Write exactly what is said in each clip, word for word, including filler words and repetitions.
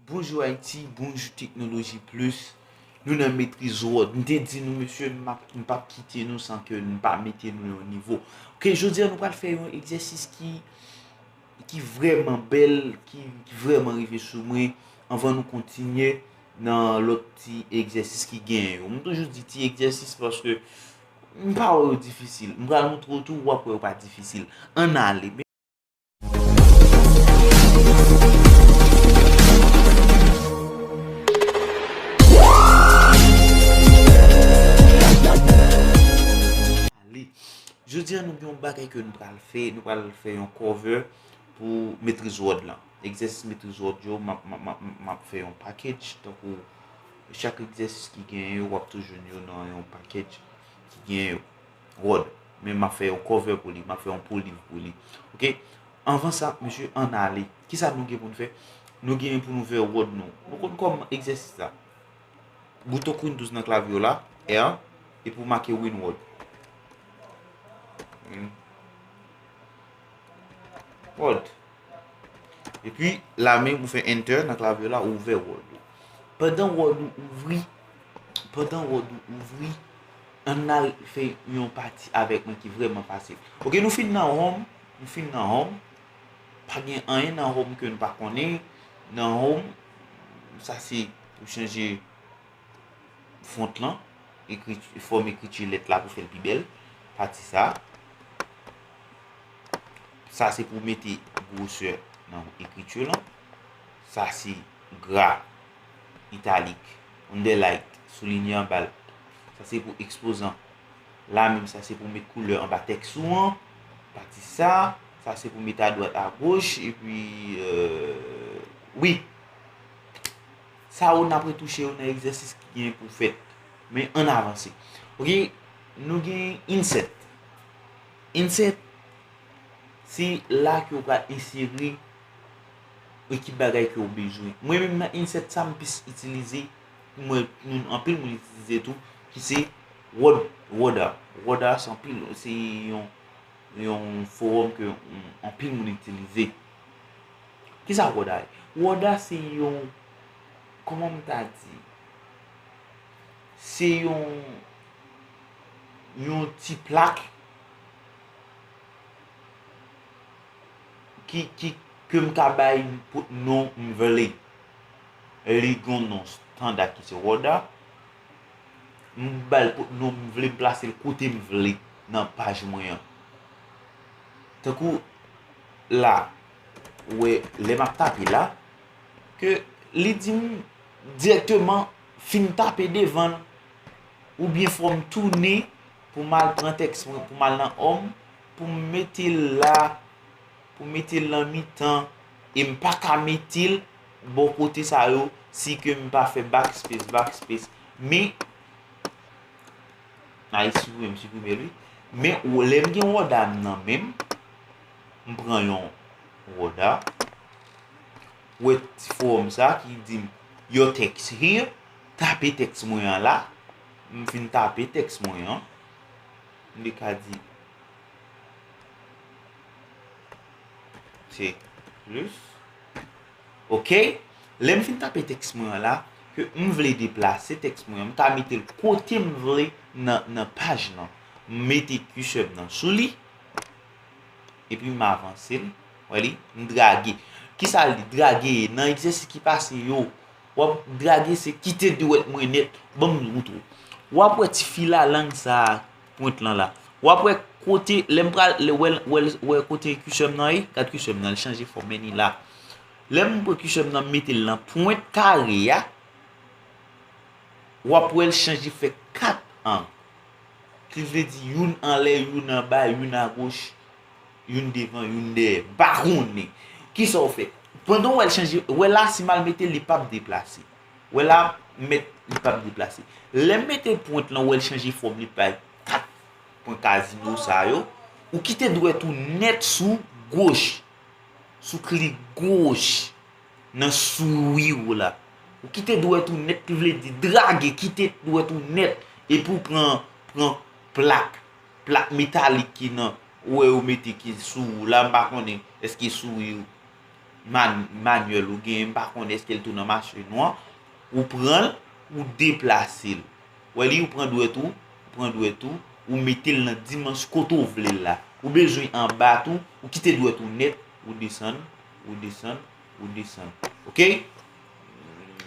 Bonjou Ayiti, bonjou Teknoloji Plis. Nou nan Maîtrise Word. M te di nou, mesye, m ap, m p ap kite nou san ke n pa mete nou nan yon nivo. Ok, jodi a nou pral fè yon egzèsis ki, ki vrèman bèl, ki, ki vrèman rive sou mwen, anvan nou kontinye nan lòt ti egzèsis ki genyen yo. M toujou di ti egzèsis paske m pa wè yo difisil. M pral montre w tou, w ap wè yo pa difisil. Ann ale. Ale. Jodi a nou gen yon bagay ke nou pral fè, nou pral fè yon cover pou Maîtrise Word lan. Egzèsis Maîtrise Word yo, m ap, m ap, m ap, m ap fè yon package, tankou chak egzèsis ki genyen yo, w ap tou jwenn yo nan yon package ki genyen yo. Word. Men m ap fè yon cover pou li, m ap fè yon pou liv pou li. Ok? Anvan sa, mesye, ann ale. Kisa nou gen pou n fè? Nou gen pou n ouvè Word nou. Nou konn kòman egzèsis la. Bouton Windows nan klavye w la, R, epi w make Win Word. Win Word. Epi, la menm, ou fè Enter nan klavye w la, ou ouvè Word ou. Pandan Word ou ouvri, pandan Word ou ouvri, ann al fè yon pati avèk mwen ki vrèman fasil. Ok, nou fin nan Home, nou fin nan Home. Pa gen anyen nan Home ke nou pa konnen. Nan Home, sa se pou chanje font lan, ekri, fòm ekriti lèt la pou fè l pi bèl. Pati sa. Sa se pou mete gwosè nan ekriti lan. Sa se gra, italik, underline, soulinye anba l. Sa se pou ekspozan. La menm, sa se pou met koulè anba tèks ou an. Pati sa, sa se pou met adwat agoch, epi, euh, wi. Sa yo n ap retouche yo nan egzèsis ki gen pou fèt. Men ann avanse. Ok, nou gen insert. Insert, se la ke w pral ensere ekip bagay ke w bezwen. Mwen menm nan insert sa m plis itilize, mwen, moun, anpil moun itilize tou, ki se Word, Worda. Worda se anpil, se yon, yon forum ke, mm, anpil moun itilize. Kisa Worda ye? Worda se yon, kòman m ta di? Se yon, yon ti plak ki, ki, ke m ka bay pou non m vle. Li gon non estanda ki se Worda. M ba l pou non m vle, m plase l kote m vle nan paj mwen an. Tankou la, ou wè, lè m ap tape la, ke li di m dirèkteman fin tape devan l, oubyen fò m tounen pou m al pran tèks mwen, pou m al nan Home, pou m mete l la, pou m mete l nan mitan, e m pa ka mete l bò kote sa yo, si ke m pa fè backspace, backspace. Men, a, li siprime, m siprime l, wi. Men, ou, lè m gen Worda m nan men m, m pran yon Worda. Ou wè ti forum sa ki di m, your text here, tape tèks mwen an la. M fin tape tèks mwen an. M te ka di, se plis. Ok? Lè m fin tape tèks mwen an la, ke m vle deplase tèks mwen an, m ka mete l kote m vle nan, nan paj lan. M mete kisè m nan sou li, epi m avanse l. Wè li, m drage. Kisa l di? Drage, nan egzèsis ki pase yo, w ap drage, se kite dwèt mwen nèt. Ban m moutre w. W ap wè ti filalang sa a, pwent lan la. W ap wè kote, lè m pral, lè, wè, wè, wè kote kisè m nan ye, gad kisè m nan, li chanje fòm, men li la. Lè m pran kisè m nan, m mete l nan pwent kare a, w ap wè l chanje fè kat ang. Ki vle di youn anlè, youn anba, youn agoch, youn devan, youn dèyè. M pa konnen. Kisa w fè? Pandan w wè l chanje, wè la, si m al mete l, li p ap deplase. Wè la, m mèt, li p ap deplase. Lè m mete pwent lan, w wè l chanje fòm, li bay kat pwen kazino sa yo. Ou kite dwèt ou nèt sou goch, sou klik goch nan souwi w la. Ou kite dwèt ou nèt, ki vle di drage, kite dwèt ou nèt. Epi w pran, pran plak, plak metalik ki nan, ou wè yo mete ki sou ou la, m pa konnen èske souwi ou. man, manyèl ou genyen, m pa konnen èske l tou nan machin ou an, ou pran l, ou deplase l. Wè li, ou pran dwèt ou, ou pran dwèt ou, ou mete l nan dimans kote w vle l la. Ou bezwen anba tou, ou kite dwèt ou nèt, ou desann, ou desann, ou desann. Oke?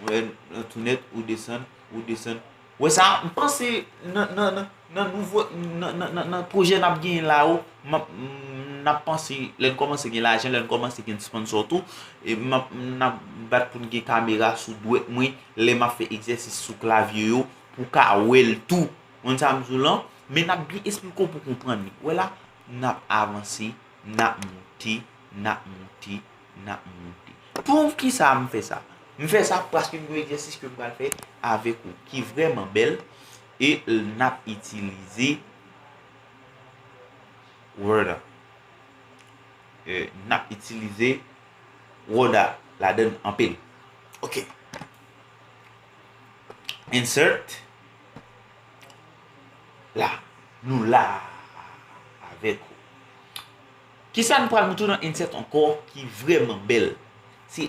Wè, nan tou nèt, ou desann, ou desann. Wè sa, m panse nan, nan, nan, nan nouvo, nan, nan, nan, nan pwojè n ap genyen la yo, m ap, m, n ap panse, lè n kòmanse gen lajan, lè n kòmanse gen sponsor tou, e m ap, n ap bat pou n gen kamera sou dwèt mwen, lè m ap fè egzèsis sou klavye yo, pou w ka wè l tou. Konn sa m di w lan, men n ap byen esplike w pou w konprann li. Wè la, n ap avanse, n ap moute, n ap moute, n ap moute. Poukisa m fè sa? M fè sa paske m gen yon egzèsis ke m pral fè avèk ou ki vrèman bèl e n ap itilize Word. E, n ap itilize Word a ladan l anpil. Oke. Insert. La. Nou la avèk ou. Kisa n pral moutre nan insert ankò ki vrèman bèl? Se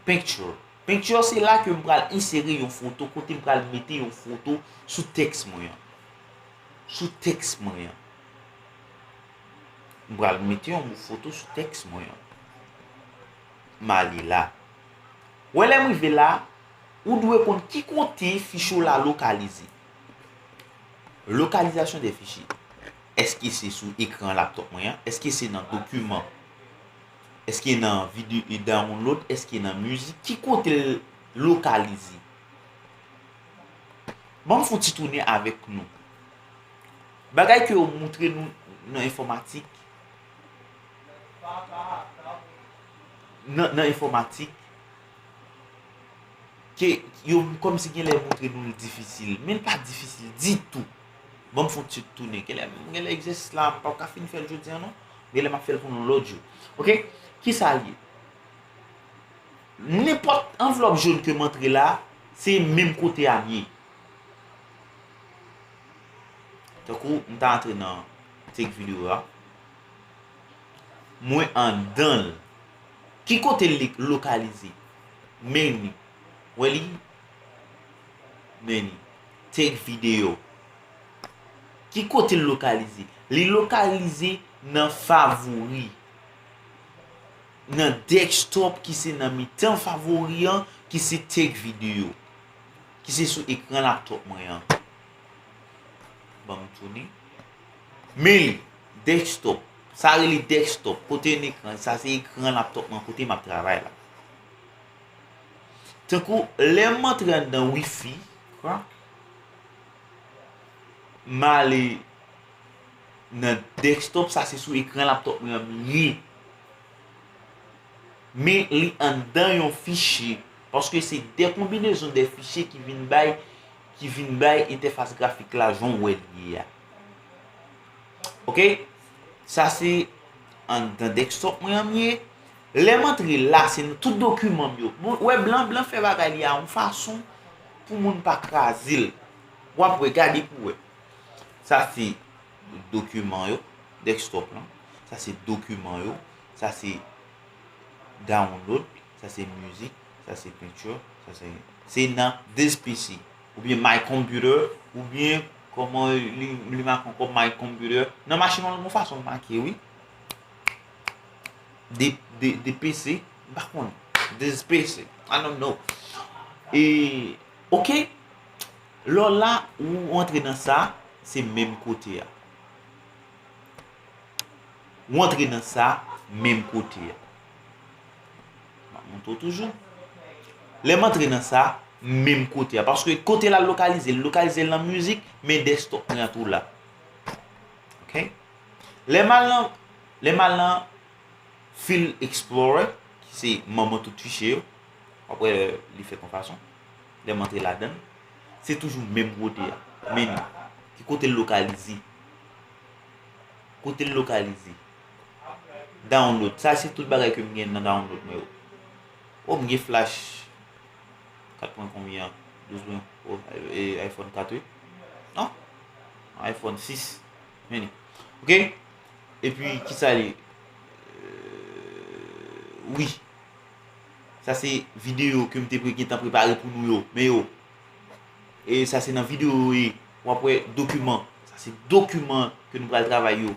picture. Picture se la ke m pral ensere yon foto, kote m pral mete yon foto sou tèks mwen an. Sou tèks mwen an. M pral mete yon foto sou tèks mwen an. M ale la. Wè lè m rive la, ou dwe konn ki kote fichye w la lokalize. Localisation des fichiers. Èske se sou ekran laptop mwen an? Èske se nan dokiman? Èske nan videyo e download? Èske nan mizik? Ki kote l lokalize? Ban m fè yon ti tounen avèk nou. Bagay ke yo moutre nou nan enfòmatik, nan, nan enfòmatik, ke yo kòmsi genlè moutre nou l difisil, men l pa difisil ditou. Ban m fè yon ti tounen. Genlè, genlè egzèsis la, m p ap ka fin fè l jodi a non. Genlè m ap fè l pou nou lòt jou. Oke? Kisa l ye? Nenpòt anvlòp jòn ke m antre la, se menm kote a m ye. Tankou m ta antre nan take video a. Mwen anndan l. Ki kote l lokalize? Menu. Wè li? Menu. Take video. Ki kote l lokalize? Li lokalize nan favori. Nan desktop ki se nan mitan favori an, ki se take video. Ki se sou ekran laptop mwen an. Ban m tounen. Men li, desktop. Sa rele desktop. Kote yon ekran, sa se ekran laptop mwen kote m ap travay la. Tankou, lè m antre anndan wifi, kwa, m ale nan desktop, sa se sou ekran laptop mwen an m ye. Men li anndan yon fichye, paske se de konbinezon de fichye ki vin bay, ki vin bay entèfas grafik la jan w wè l ye a. Oke? Sa se anndan desktop mwen an m ye. Lè m antre la, se nan tout dokiman m yo. Bon, wè blan, blan fè bagay li a yon fason pou moun pa kraze l. W ap wè, gade pou wè. Sa se dokiman yo, desktop lan. Sa se dokiman yo. Sa se download. Sa se mizik. Sa se picture. Sa se, se nan this P C. Oubyen my computer. Oubyen, kòman li, li make ankò, my computer. Nan machin an, yon fason l make, wi. De, de, de P C. M pa konn. This P C. I don't know. E, oke. Lè w la, ou antre nan sa, se menm kote a. Ou antre nan sa, menm kote a. M ap montre w toujou. Lè m antre nan sa, menm kote a. Paske kote l al lokalize, l lokalize l nan mizik, men desktop mwen an tou la. Oke? Lè m al nan, lè m al nan File Explorer, ki se manman tout fichye yo. W ap wè li fèt yon fason. Lè m antre ladan l, se toujou menm kote a. Menu. Ki kote l lokalize? Kote l lokalize? Download. Sa se tout bagay ke m gen nan download mwen yo. O, m gen Flash. Kat pwen konbyen? Douz pwen, o, e, iPhone kat, wi. Non? iPhone sis. Meni. Oke? Epi, kisa li? Euh, Wi. Sa se videyo ke m te pre- gentan prepare pou nou yo. Men yo. E sa se nan videyo yo ye. W ap wè dokiman. Sa se dokiman ke nou pral travay yo.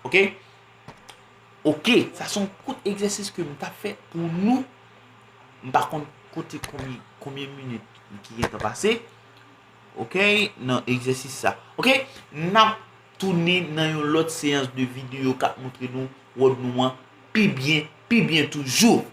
Oke? Oke, sa se yon kout egzèsis ke m t ap fè pou nou. M pa konn kote konbyen, konbyen minit ki gentan pase. Oke, nan egzèsis sa. Oke, n ap tounen nan yon lòt seyans de videyo k ap montre nou wòd nou an pi byen, pi byen toujou.